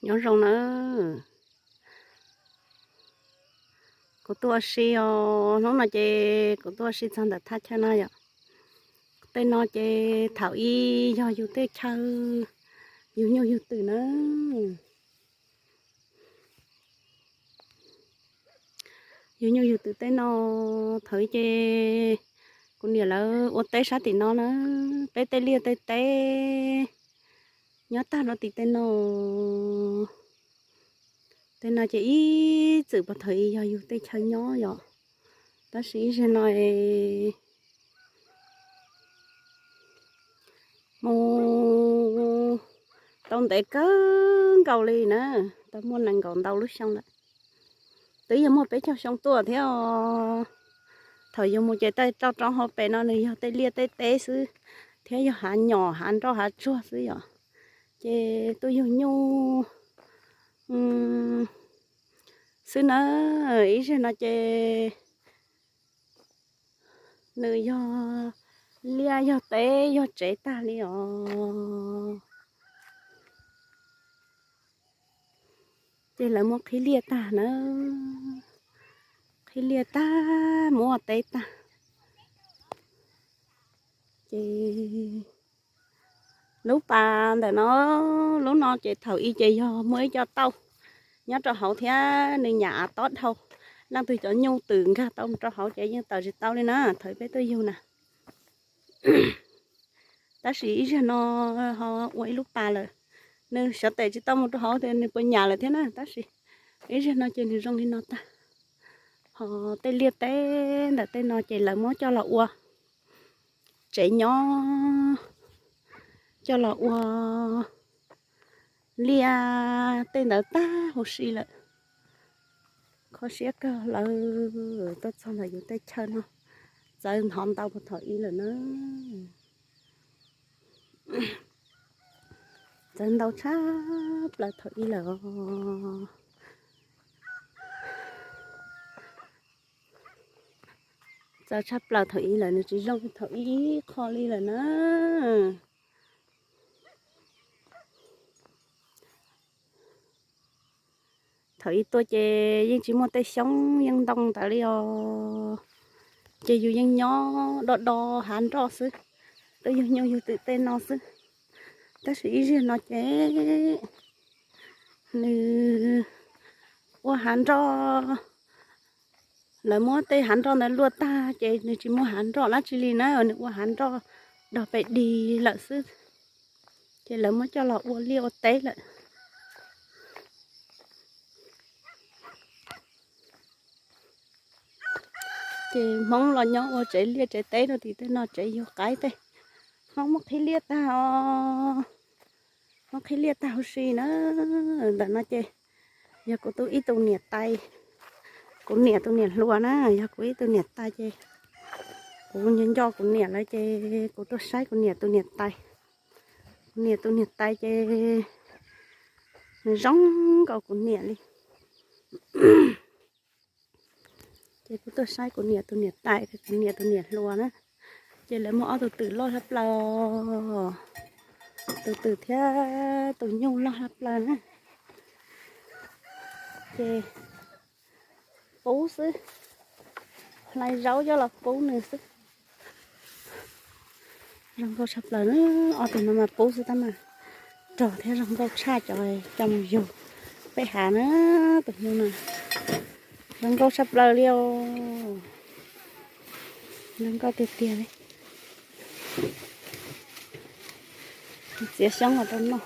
Nyob zoo nawb. Kuv tuaj ua si os, hnub no ces kuv tuaj ua si txog ntawm thaj chaw no yom. Tej no ces thaum ub yog yus tej chaw, yus nyuj yus twm na. Yus nyuj yus twm tej no, thaum ub ces kuv niam lawv ua teb sab tim no na, peb tej liaj tej teb nyob tag rau tim tej no. Tej no ces ib txwm puag thaum ub yog yus tej chaw nyob yom, tab sis ib zaug no mus tau ntev kawg nkaus li na, tau muaj nees nkaum ntau lub xyoo lawm. Twb yog muaj peb caug xyoo tuaj thiab os. Thaum yus mus ces tej roj roob hauv pes no nws yog tej liaj tej teb xwb, thiab yog hav nyom hav nroj hav tsuag xwb yom. Ces tuaj yug nyuj xwb na, ib zaug no ces nws yog liaj yog teb yog tsev tag li os. Ces lawv muab qhib liaj tag na, qhib liaj tag muab ua teb tag. Ces lub pas ntawm no, lub no ces thaum ub ces yog muaj ib co tauj nyob rau hauv thiab nws nyam av tob dhau, leej twg cov nyuj twm nkag tau mus rau hauv ces yeej tawm tsis tau li na thaum peb tuaj yug na. Tab sis ib zaug no ho ua ib lub pas lawm, nws xyov tes tsis tau mus rau hauv tias nws puas nyam lawm thiab na, tab sis ib zaug no ces nws zoo li no tag. Ho tej liaj teb ntawm tej no ces lawv muab coj los ua tsev nyob, coj los ua liaj tej ntawd tag huv si lawm. Kho siab kawg, lawv tuaj txog ntawm yus tej chaw no txawv ntau puag thaum ub lawm na. Txawv ntau tshaj plaws thaum ub lawm os. Txawv tshaj plaws thaum ub lawm, nws tsis zoo li thaum ub ib qho li lawm na. Thaum ub tuaj ces yeej tsis muaj tej xyoob yeej ntoo ntawd li os. Ces yus yeej nyob do do hav nroj xwb, twb yug nyuj yug twm tej no xwb. Tab sis ib zaug no ces nws ua hav nroj, lawv muab tej hav nroj ntawd luaj tag ces nws tsis muaj hav nroj dab tsi li na, nws ua hav nroj dog pes dig lawm xwb. Ces lawv muab coj los ua liaj ua teb lawm. Ces Hmoob los nyob ua tsev liaj tsev teb rau tim tej no, tsev yug qaib tej. Hmoob muab qhib liaj tag os. Muab qhib liaj tag huv si na. Ntawm no ces yog kuv tus ib tug niam tais, kuv niam tus niam hluas na, yog kuv ib tug niam tais ces kuv nco nco kuv niam lawm ces kuv tuaj saib kuv niam tus niam tais. Kuv niam tus niam tais ces nws zoo nkaus kuv niam li. Ces kuv tuaj saib kuv niam tus niam tais, kuv niam tus niam hluas na. Ces lawv muaj ob tug twm loj tshaj plaws, tus twm thiab tus nyuj loj tshaj plaws na. Ces pub xwb, hlais zaub coj los pub nws xwb. Zoo nkauj tshaj plaws na, ob tug no mas pub xwb tab mas rog thiab zoo nkauj tshaj cov coj mus yug peb hav na. Tus nyuj no zoo nkauj tshaj plaws li os. Zoo nkauj tiag tiag li. Txiav xyoob los rau noj.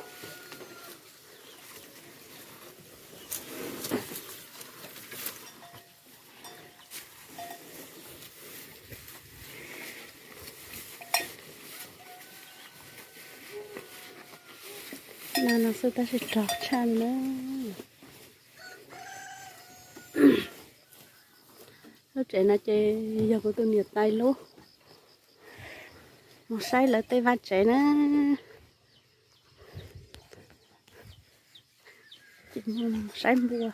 No no xwb tab sis rog tshaj li na. Lub tsev no ces yog kuv tus niam tais lub. Mus saib lawv tej vaj tsev na. Saib npua,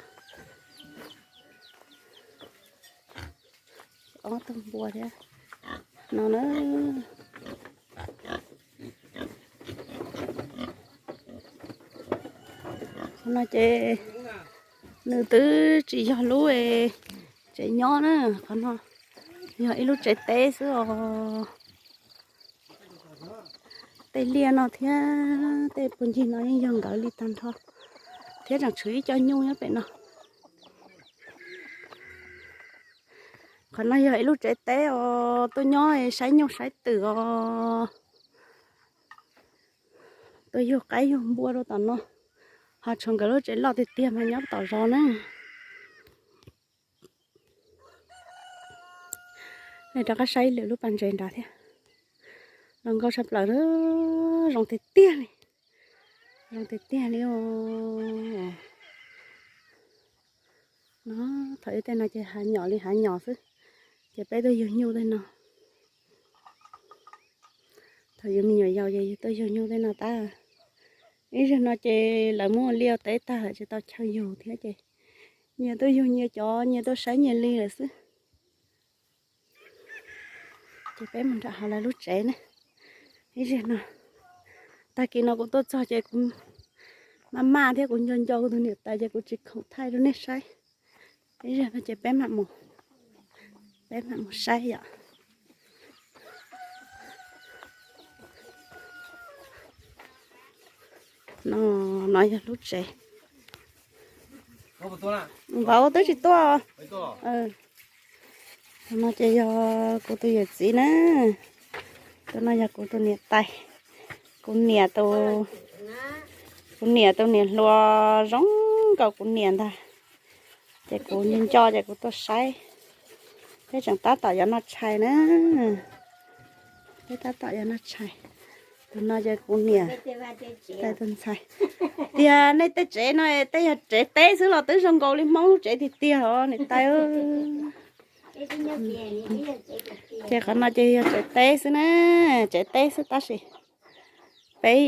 ob tug npua thiab no na. No ces nws twb tsis yog lub tsev nyob na, qhov no yog ib lub tsev teb xwb os. Tej liaj no thiab tej puag ncig no yeej yog nkawd li tag nrho, thiab tseem tshuav ib co nyuj nyob pem no. Qhov no yog ib lub tsev teb os, tuaj nyob saib nyuj saib twm os. Tuaj yug qaib yug npua rau tom no, ho tshuav nkawd lub tsev loj tiag tiag mas nyob tom zos na. Nej rov qab saib ib lwm lub pas ntses nrad thiab. Zoo nkauj tshaj plaws, zoo tiag tiag li, zoo tiag tiag li os. No, thaum ub tej no ces hav nyom li hav nyom xwb, ces peb tuaj yug nyuj tej no. Thaum yus me nyuam yaus ces yus tuaj yug nyuj tej no tab. Ib zaug no ces lawv muab ua liaj ua teb tag lawm tsis tau chaw yug thiab ces nyias tuaj yug nyias cov, nyias tuaj saib nyias li lawm xwb. Ces peb mus nram hauv lawv lub tsev ne. Ib zaug no, tag kis no kuv tuaj txog ces kuv maj maj thiab kuv nco nco kuv tus niam tais ces kuv tsis khoom thaij rau nej saib. Ib zaug no ces peb mam mus, peb mam mus saib yom. No, no yog lub tsev. Vauv twb tsis tuaj. No ces yog kuv tus yawm txiv na. Tus no yog kuv tus niam tais. Kuv niam tus, kuv niam tus niam hluas zoo nkaus kuv niam ntag. Ces kuv nco nco ces kuv tuaj saib. Peb tseem tab tom yuav noj tshais na. Peb tab tom yuav noj tshais. Tus no ces kuv niam tais tus ntxhais. Tias nej tej tsev no tej yog tsev teb xwb los twb zoo nkaus li Hmoob lub tsev tiag tiag os niam tais. Ces qhov no ces yog tsev teb xwb na, tsev teb xwb tab sis peb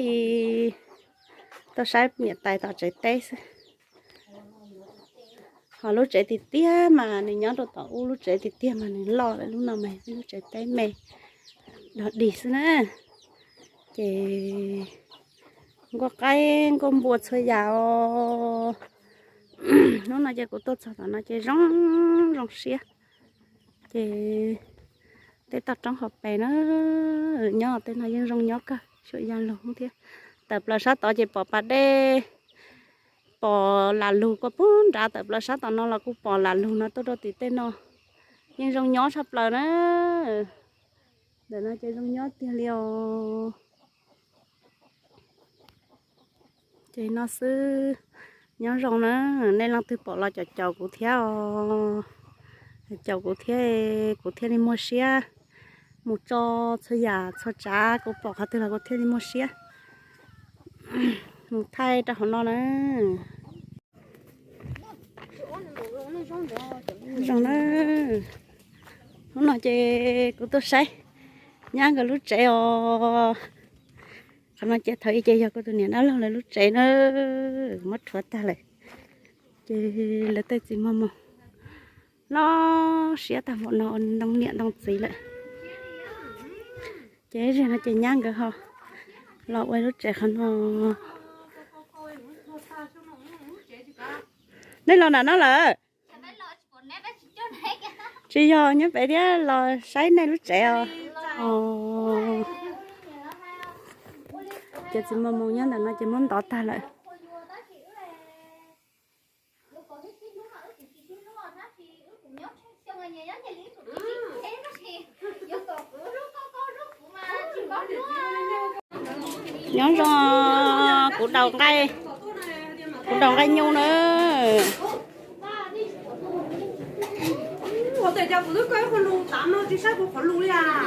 tuaj saib niam tais tom tsev teb xwb. Ho lub tsev tiag tiag mas nws nyob rau tom ub, lub tsev tiag tiag mas nws loj lawm, lub no mas yog lub tsev teb me dog dig xwb na. Ces nkuaj qaib nkuaj npua txhua yam os. Hnub no ces kuv tuaj txog tom no ces zoo zoo siab. Ces tej toj roob hauv pes na, nyob tej no yeej zoo nyob kawg, xyuam ya lug thiab. Tawm plaws sab tod ces pom pas dej, pom lam lug kua puag nrad, tawm plaws sab tom no los kuj pom lam lug no tuaj rau tim tej no. Yeej zoo nyob tshaj plaws na. Ntawm no ces zoo nyob tiag li os. Ces no xwb, nyob zoo na, nej leej twg pom los caum caum kuv thiab os. Caum kuv thiab, kuv thiaj li muaj siab mus tso txhua yam txhua tsav kuv pom qhov twg los kuv thiaj li muaj siab mus thaij rau hauv no na. Zoo na. Hnub no ces kuv tuaj saib nyab nkawd lub tsev os. Qhov no ces thaum ub ces yog kuv tus niam dab laug lawv lub tsev na, muab rhuav tag lawm. Ces lawv tej txiv muag mus loj siab tag npaum no ua ntoo niam ntoo txiv lawm. Ces zaum no ces nyab nkawd ho los ua lub tsev qhov no. Nej los nram no lawm? Tsis yog, nyob pem thiab los saib nej lub tsev os. Ces txiv muag mus nyob ntawm no ces muab ntov tag lawm. Nyob zoo, kuv daus nqaij, kuv daus nqaij nyuj na.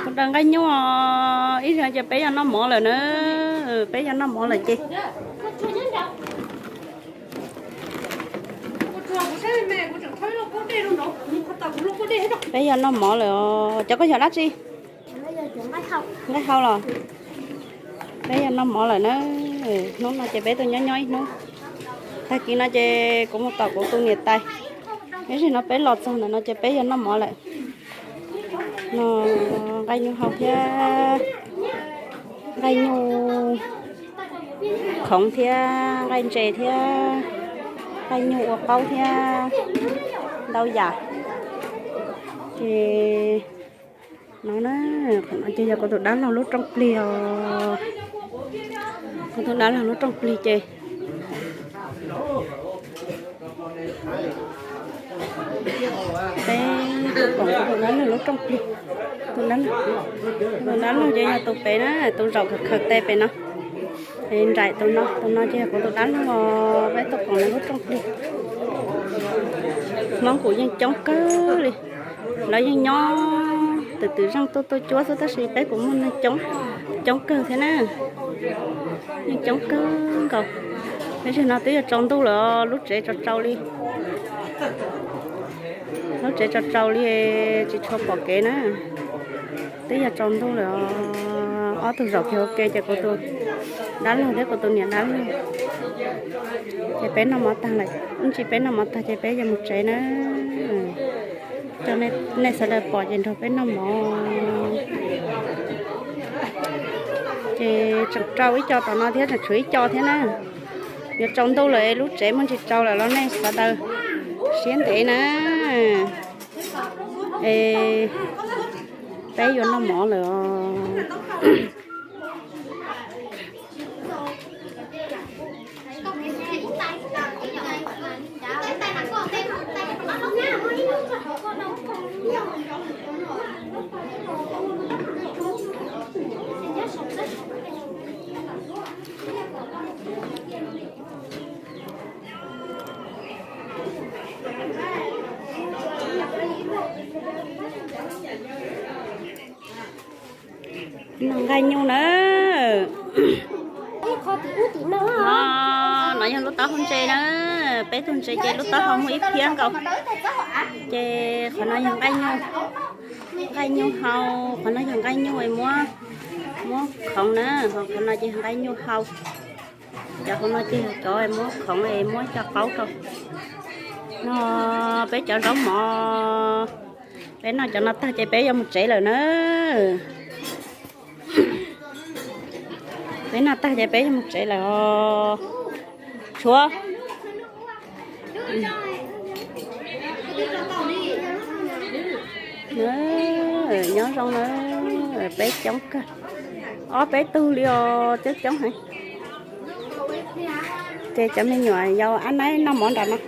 Kuv daus nqaij nyuj os, ib zaug ces peb yuav noj mov lawm na. Peb yuav noj mov lawm ces peb yuav noj mov lawm os. Cov koj yog dab tsi? Nqaij hau los? Peb yuav noj mov lawm na. Hnub no ces peb tuaj nyob nyob ib hnub. Tag kis no ces kuv mus tom kuv tus niam tais. Ib zaug no peb los txog ntawm no ces peb yuav noj mov lawm. No nqaij nyuj hau thiab, nqaij nyuj khoov thiab, nqaij ntses thiab. Nqaij nyug ua qaub thiab ntau yam. Ces no na, qhov no ces yog kuv tus dab laug lub rooj plig os. Kuv tus dab laug lub rooj plig ces peb tuaj koom kuv tus dab laug lub rooj plig. Tus dab laug, tus dab laug ces yog tus pem na, tus zaum khaws khaws tes pem no. Es nraim tus no, tus no ces yog kuv tus dab laug os, peb tuaj koom nws lub rooj plig. Hmoob kuv yeej coob kawg li, lawv yeej nyob twm twm zeej tuaj tuaj cuab xwb tab sis peb kuv muaj neeg coob, coob kawg thiab na. Yeej coob kawg nkaus. Tab sis no twb yog tsaus ntuj lawm, lub tsev tsaus tsaus li. Lub tsev tsaus tsaus li, tsis tshua pom kev na. Twb yog tsaus ntuj lawm, ob tug zaum kiag ua ke ces kuv tus dab laug thiab kuv tus niam dab laug. Ces peb noj mov tag lawm, ib ntsis peb noj mov tag ces peb yuav mus tsev na. Coj nej sawv daws pom ces nrog peb noj mov. Ces tseem rau ib co tom no thiab, tseem tshuav ib co thiab na. Yuav tsaus ntuj lawm, lub tsev muaj ntsis tsaus lawm los nej sawv daws siab ntev na. Es peb yuav noj mov lawm os. Noj nqaij nyuj na. No, no yog lub taub hau ntses na. Peb tug ntses ces lub taub hau muaj ib phiab nkaus. Ces qhov no yog nqaij nyuj, nqaij nyuj hau. Qhov no yog nqaij nyuj es muab, muab khoov na. Qhov no ces nqaij nyuj hau. Cov hauv no ces yog cov muab khoov es muab coj qaub rau. No peb cov zaub mov, peb noj cov no tag ces peb yuav mus tsev lawm na. Peb noj tag ces peb yuav mus tsev lawm os. Tshuav nyob zoo na, peb coob kawg, ob peb tug li os, coob coob heev. Ces cov me nyuam yau ab naib noj mov nram no.